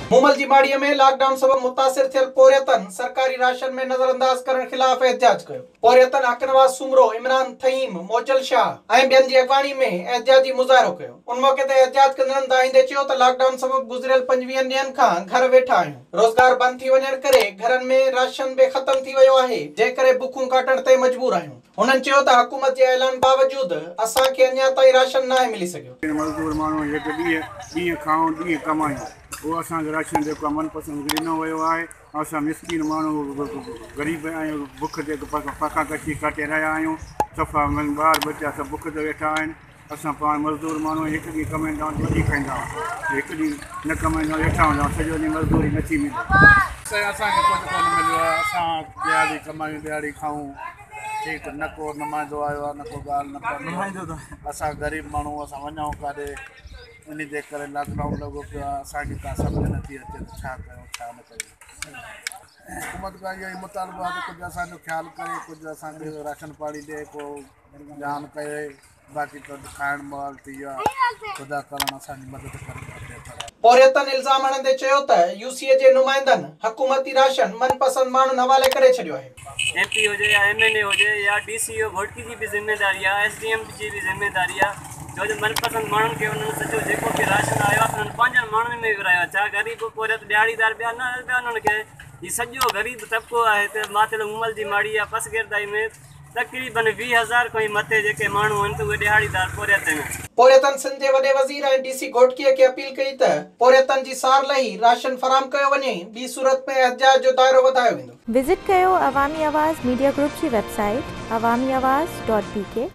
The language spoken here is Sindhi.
مومل جي ماڙيء ۾ لاڪ ڊائون سبب متاثر ٿيل پورهيتن سرڪاري راشن ۾ نظرانداز ڪرڻ خلاف احتجاج ڪيو. پورهيتن حق نواز سومرو، عمران ٿهيم، موجل شاهه ۽ ٻين جي اڳواڻي ۾ احتجاجي مظاهرو ڪيو. ان موقعي تي احتجاج ڪندڙن دانهيندي چيو ته لاڪ ڊائون سبب گذريل پنجويهن ڏينهن کان گهر ويٺا آهيون، روزگار بند ٿي وڃڻ ڪري گهرن ۾ راشن به ختم ٿي ويو آهي، جنهن ڪري بکون ڪاٽڻ تي مجبور آهيون. هنن چيو ته حڪومت جي اعلان باوجود اسان کي اڃا تائين راشن ناهي ملي سگهيو. مزدور ماڻهو جيڪي ڏينهن ڏينهن کائون ڏينهن ڪمايون اهو اسان کي راشن جيڪو آهي من پسند ڏنو ويو آهي اسان مسڪين ماڻهو غريب آهيون بک تي فاقا ڪشي ڪاٽي رهيا آهيون صفا ٻار ٻچا سڀ بک تي ويٺا آهن اسان پاڻ مزدور ماڻهو آهيون هڪ ڏينهن ڪمائيندا آهيون ٻه ڏينهن کائيندا آهيون هڪ ڏينهن نه ڪمائيندا آهيون ويٺا هوندا آهيون سڄو ڏينهن مزدوري نٿي ملي. سائين اسان کي ڪجهه ڪونه مليو آهي اسان ڏهاڙي ڪمايون ڏهاڙي کائون ٺيڪ نه ڪو نمائندو آيو آهي نه ڪو ڳالهه نه پنڌ اسان غريب ماڻهو اسان وڃون ڪاڏي ان جي ڪري لاڪ ڊائون لڳو پيو آهي اسان کي ڪا سمجهه نٿي اچي ته ڇا ڪيون ڇا نه ڪيون حڪومت کان اهو ئي مطالبو آهي ته ڪجهه اسان جو خيال ڪري ڪجهه اسان کي راشن پاڻي ڏي ڪو جان ڪري باقي ته کائڻ محال ٿي ويو آهي خدا ڪرڻ اسان جي مدد ڪري ته بهتر آهي. پورهيتن الزام هڻندي چيو ته يو سي جي نمائندن حڪومتي راشن من پسند ماڻهن حوالي ڪري ڇڏيو آهي. ايم پي هجي يا ايم اين اي هجي يا ڊي سي او گهوٽڪي جي به ذميداري آهي ايس ڊي ايم جي به ذميداري آهي ڇو جو من پسند ماڻهن کي انهن سڄو جيڪو به راشن آيو آهي انهن پنهنجن ماڻهن ۾ ورهايو آهي ڇا غريب پورهيت ڏهاڙيدار ٻيا نه ٻيا انهن کي هي سڄو غريب طبقو آهي هتي ماٿيلو مومل جي ماڙي يا پسگردائي ۾ تقريبن 20 هزار کان ئي مٿي جيڪي ماڻهو آهن ته اهي ڏهاڙيدار پورهيت آهن. پورهيتن سنڌ جي وڏي وزير ۽ ڊي سي گهوٽڪي کي اپيل ڪئي ته پورهيتن جي سار لهي راشن فراهم ڪيو وڃي، ٻي صورت ۾ احتجاج جو دائرو وڌايو ويندو. وزٽ ڪيو عوامي آواز ميڊيا گروپ جي web site Awami Awaz dot B K.